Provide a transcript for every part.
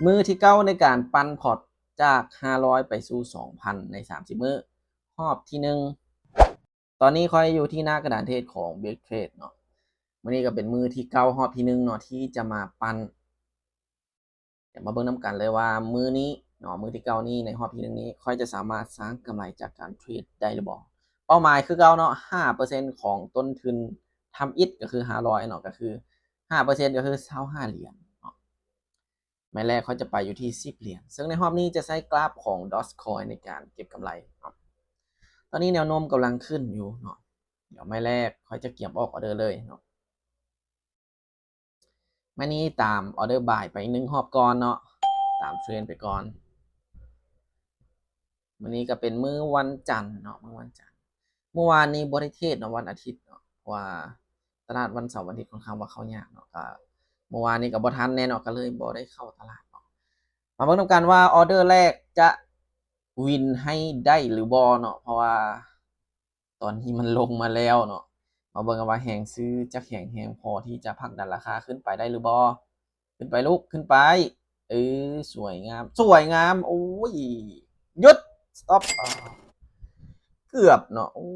ມື້ທີເກົ້າໃນການປັ່ນພອດຈາກຫ້າຮ້ອຍໄປສູ່ສອງພັນໃນສາມສິບມື້ ຮອບທີໜຶ່ງ. ຕອນນີ້ຂ້ອຍຢູ່ທີ່ໜ້າກະດານເທຣດຂອງ Big Trade ເນາະ. ມື້ນີ້ກໍເປັນມື້ທີເກົ້າ ຮອບທີໜຶ່ງເນາະ ທີ່ຈະມາປັ່ນ. ດຽວມາເບິ່ງນຳກັນເລີຍວ່າມື້ນີ້ເນາະ ມື້ທີເກົ້ານີ້ ໃນຮອບທີໜຶ່ງນີ້ ຂ້ອຍຈະສາມາດສ້າງກຳໄລຈາກການເທຣດໄດ້ຫຼືບໍ່. ເປົ້າໝາຍຄືເກົ່າເນາະ ຫ້າເປີເຊັນຂອງຕົ້ນທຶນທຳອິດ ກໍຄືຫ້າຮ້ອຍເນາະ ກໍຄືຫ້າເປີເຊັນ ກໍຄືຊາວຫ້າຫຼຽນເນາະ. ໄມ້ແລກຂ້ອຍຈະໄປຢູ່ທີ່ສິບຫຼຽນ ເຊິ່ງໃນຮອບນີ້ຈະໃຊ້ກຣາຟຂອງ Dogecoin ໃນການເກັບກຳໄລເນາະ. ຕອນນີ້ແນວໂນ້ມກຳລັງຂຶ້ນຢູ່ເນາະ. ດຽວໄມ້ແລກຂ້ອຍຈະກຽມອອກອອເດີເລີຍເນາະ. ມື້ນີ້ຕາມອອເດີບາຍໄປໜຶ່ງຮອບກ່ອນເນາະ ຕາມເທຣນໄປກ່ອນ. ມື້ນີ້ກໍເປັນມື້ວັນຈັນເນາະ ມື້ວັນຈັນ. ມື້ວານນີ້ບໍ່ໄດ້ເທຣດເນາະ ວັນອາທິດເນາະ ເພາະວ່າຕະຫຼາດວັນເສົາວັນອາທິດຄ່ອນຂ້າງວ່າເຂົ້າຍາກເນາະ. ກໍມື້ວານນີ້ກໍບໍ່ທັນແນ່ເນາະ ກໍເລີຍບໍ່ໄດ້ເຂົ້າຕະຫຼາດເນາະ. ມາເບິ່ງນຳກັນວ່າອອເດີແລກຈະວິນໃຫ້ໄດ້ຫຼືບໍ່ເນາະ ເພາະວ່າ ຕອນນີ້ມັນລົງມາແລ້ວເນາະ. ມາເບິ່ງກັນວ່າແຮງຊື້ຈະແຂງແຮງພໍທີ່ຈະຜັກດັນລາຄາຂຶ້ນໄປໄດ້ຫຼືບໍ່? ຂຶ້ນໄປລູກ ຂຶ້ນໄປ. ເອີ ສວຍງາມ ສວຍງາມ. ໂອ້ຍ ຢຸດ ສະຕັອບ ອາ ເກືອບເນາະ. ໂອ້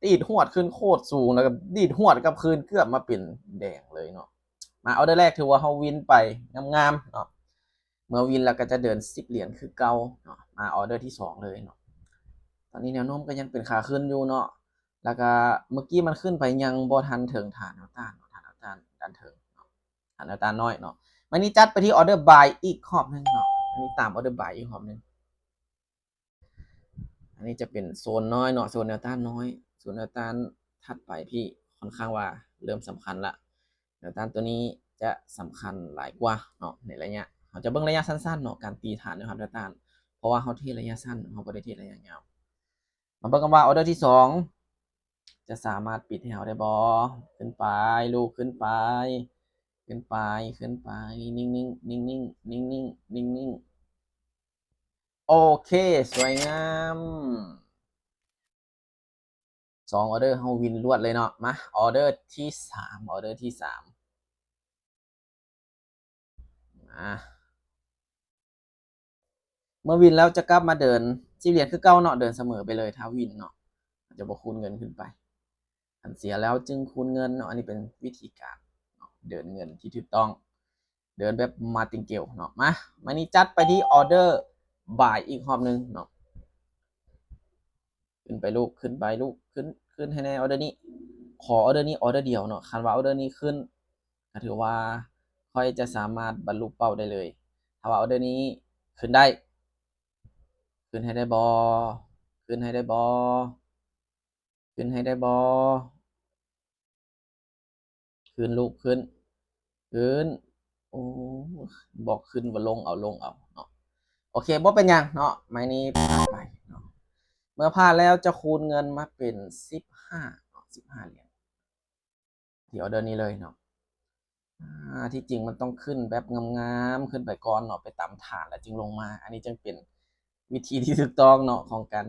ດີດຫວດຂຶ້ນໂຄດສູງ ແລ້ວກໍດີດຫວດກັບຄືນ ເກືອບມາເປັນແດງເລີຍເນາະ. ມາ ອອເດີແລກຖືວ່າເຮົາວິນໄປງາມໆເນາະ. ເມື່ອວິນແລ້ວກໍຈະເດີນສິບຫຼຽນຄືເກົ່າເນາະ. ມາອອເດີທີສອງເລີຍເນາະ. ຕອນນີ້ແນວໂນ້ມກໍຍັງເປັນຂາຂຶ້ນຢູ່ເນາະ ແລ້ວກໍເມື່ອກີ້ມັນຂຶ້ນໄປຍັງບໍ່ທັນເຖິງຖານແນວຕ້ານເນາະ ຖານແນວຕ້ານດ້ານເທິງເນາະ ຖານແນວຕ້ານນ້ອຍເນາະ. ມື້ນີ້ຈັດໄປທີ່ອອເດີບາຍອີກຮອບໜຶ່ງເນາະ. ມື້ນີ້ຕາມອອເດີບາຍອີກຮອບໜຶ່ງ. ອັນນີ້ຈະເປັນໂຊນນ້ອຍເນາະ ໂຊນແນວຕ້ານນ້ອຍ. ໂຊນແນວຕ້ານຖັດໄປທີ່ຂ້ອນຂ້າງວ່າເລີ່ມສຳຄັນລະ. ແນວຕ້ານຕົວນີ້ຈະສຳຄັນຫຼາຍກວ່າເນາະ ໃນໄລຍະ ເຮົາຈະເບິ່ງໄລຍະສັ້ນໆເນາະ ການຕີຖານແນວຮັບແນວຕ້ານ ເພາະວ່າເຮົາເທຣດໄລຍະສັ້ນ ເຮົາບໍ່ໄດ້ເທຣດໄລຍະຍາວ. ມາເບິ່ງກັນວ່າອອເດີທີສອງຈະສາມາດປິດໃຫ້ເຮົາໄດ້ບໍ່? ຂຶ້ນໄປລູກ ຂຶ້ນໄປ ຂຶ້ນໄປ ຂຶ້ນໄປ. ນິ່ງໆ ນິ່ງໆ ນິ່ງໆ ນິ່ງໆ ນິ່ງໆ. ໂອເຄ ສວຍງາມ. ສອງອອເດີເຮົາວິນລວດເລີຍເນາະ. ມາ ອອເດີທີສາມ ອອເດີທີສາມ. ມາ ເມື່ອວິນແລ້ວຈະກັບມາເດີນສີ່ຫຼຽນຄືເກົ່າເນາະ ເດີນສະເໝີໄປເລີຍ ຖ້າວິນເນາະ ຈະບໍ່ຄູນເງິນຂຶ້ນໄປ. ຄັນເສຍແລ້ວຈຶ່ງຄູນເງິນເນາະ. ອັນນີ້ເປັນວິທີການເນາະ ເດີນເງິນທີ່ຖືກຕ້ອງ ເດີນແບບມາຕິງເກວເນາະ. ມາ ມານີ້ຈັດໄປທີ່ອອເດີບາຍອີກຮອບໜຶ່ງເນາະ. ຂຶ້ນໄປລູກ ຂຶ້ນໄປລູກ ຂຶ້ນ ຂຶ້ນໃຫ້ແນ່ອອເດີນີ້. ຂໍອອເດີນີ້ອອເດີດຽວເນາະ. ຄັນວ່າອອເດີນີ້ຂຶ້ນ ກໍຖືວ່າຂ້ອຍຈະສາມາດບັນລຸເປົ້າໄດ້ເລີຍ. ຖ້າວ່າອອເດີນີ້ຂຶ້ນໄດ້ ຂຶ້ນໃຫ້ໄດ້ບໍ່? ຂຶ້ນໃຫ້ໄດ້ບໍ່? ຂຶ້ນໃຫ້ໄດ້ບໍ່? ຂຶ້ນລູກ ຂຶ້ນ ຂຶ້ນ. ໂອ້ ບໍ່ຂຶ້ນ ບໍ່ລົງເອົາ ລົງເອົາເນາະ. ໂອເຄ ບໍ່ເປັນຫຍັງເນາະ ໄມ້ນີ້ຜ່ານໄປເນາະ. ເມື່ອຜ່ານແລ້ວຈະຄູນເງິນມາເປັນສິບຫ້າເນາະ ສິບຫ້າຫຼຽນ ທີ່ອອເດີນີ້ເລີຍເນາະ. ອາ ທີ່ຈິງມັນຕ້ອງຂຶ້ນແບບງາມໆ ຂຶ້ນໄປກ່ອນເນາະ ໄປຕາມຖານແລ້ວຈຶ່ງລົງມາ. ອັນນີ້ຈຶ່ງເປັນວິທີທີ່ຖືກຕ້ອງເນາະ ຂອງການ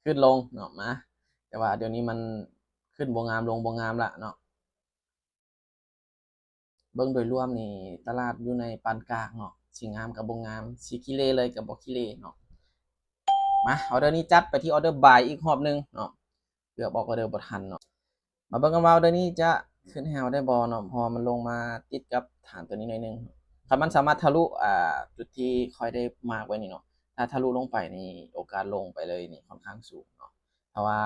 ຂຶ້ນລົງເນາະ. ມາ ແຕ່ວ່າດຽວນີ້ມັນຂຶ້ນບໍ່ງາມ ລົງບໍ່ງາມລະເນາະ. ເບິ່ງໂດຍລວມນີ້ຕະຫຼາດຢູ່ໃນປານກາງເນາະ ຊິງາມກໍບໍ່ງາມ ຊິຂີ້ເລເລີຍກໍບໍ່ຂີ້ເລເນາະ. ມາ ອອເດີນີ້ຈັດໄປທີ່ອອເດີບາຍອີກຮອບໜຶ່ງເນາະ. ເກືອບອອກອອເດີບໍ່ທັນເນາະ. ມາເບິ່ງກັນວ່າອອເດີນີ້ຈະຂຶ້ນໃຫ້ເຮົາໄດ້ບໍ່ເນາະ ເພາະວ່າມັນລົງມາຕິດກັບຖານຕົວນີ້ໜ້ອຍໜຶ່ງ. ຄັນມັນສາມາດທະລຸ ອ່າ ຈຸດທີ່ຂ້ອຍໄດ້ມາກໄວ້ນີ້ເນາະ ຖ້າທະລຸລົງໄປນີ້ ໂອກາດລົງໄປເລີຍນີ້ຄ່ອນຂ້າງສູງເນາະ. ຖ້າວ່າ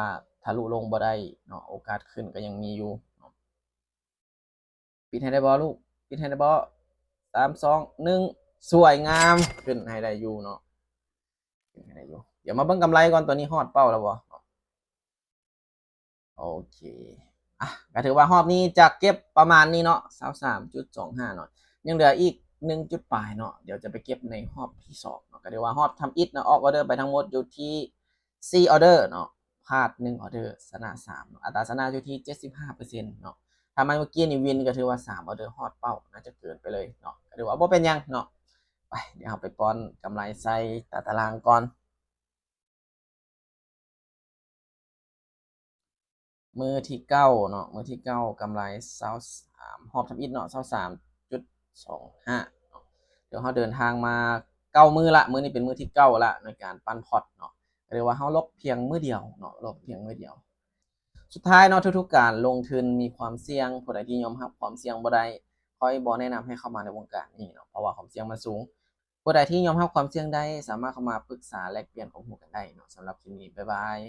ທະລຸລົງບໍ່ໄດ້ເນາະ ໂອກາດຂຶ້ນກໍຍັງມີຢູ່ເນາະ. ປິດໃຫ້ໄດ້ບໍ່ລູກ? ປິດໃຫ້ໄດ້ບໍ່? ສາມ ສອງ ໜຶ່ງ ສວຍງາມ ຂຶ້ນໃຫ້ໄດ້ຢູ່ເນາະ ຂຶ້ນໃຫ້ໄດ້ຢູ່. ດຽວມາເບິ່ງກຳໄລກ່ອນ ຕົວນີ້ຮອດເປົ້າແລ້ວບໍ່? ໂອເຄ ອ່ະ ກໍຖືວ່າຮອບນີ້ຈະເກັບປະມານນີ້ເນາະ ຊາວສາມຈຸດສອງຫ້າເນາະ. ຍັງເຫຼືອອີກໜຶ່ງຈຸດປາຍເນາະ ດຽວຈະໄປເກັບໃນຮອບທີສອງເນາະ. ກໍຖືວ່າຮອບທຳອິດເນາະ ອອກອອເດີໄປທັງໝົດຢູ່ທີ່ ສີ່ອອເດີເນາະ ພາດໜຶ່ງອອເດີ ຊະນະສາມເນາະ ອັດຕາຊະນະຢູ່ທີ່ເຈັດສິບຫ້າເປີເຊັນເນາະ. ຖ້າມາເມື່ອກີ້ນີ້ວິນກໍຖືວ່າສາມອອເດີຮອດເປົ້າ ໜ້າຈະເກີນໄປເລີຍເນາະ ກໍຖືວ່າບໍ່ເປັນຫຍັງເນາະ. ໄປ ດຽວເຮົາໄປປ້ອນກຳໄລໃສ່ຕາຕະລາງກ່ອນ. ມື້ທີເກົ້າເນາະ ມື້ທີເກົ້າກຳໄລຊາວສາມ ຮອບທຳອິດເນາະ ຊາວສາມຈຸດສອງຫ້າເນາະ. ດຽວເຮົາເດີນທາງມາເກົ້າມື້ລະ ມື້ນີ້ເປັນມື້ທີເກົ້າລະ ໃນການປັ່ນພອດເນາະ. ກໍເລີຍວ່າເຮົາລົບພຽງມື້ດຽວເນາະ ລົບພຽງມື້ດຽວ. ສຸດທ້າຍເນາະ ທຸກໆການລົງທຶນມີຄວາມສ່ຽງ. ຜູ້ໃດທີ່ຍອມຮັບຄວາມສ່ຽງບໍ່ໄດ້ ຂ້ອຍບໍ່ແນະນຳໃຫ້ເຂົ້າມາໃນວົງການນີ້ເນາະ ເພາະວ່າຄວາມສ່ຽງມັນສູງ. ຜູ້ໃດທີ່ຍອມຮັບຄວາມສ່ຽງໄດ້ ສາມາດເຂົ້າມາປຶກສາແລກປ່ຽນຄວາມຮູ້ກັນໄດ້ເນາະ. ສຳລັບຄລິບນີ້ ບາຍບາຍ.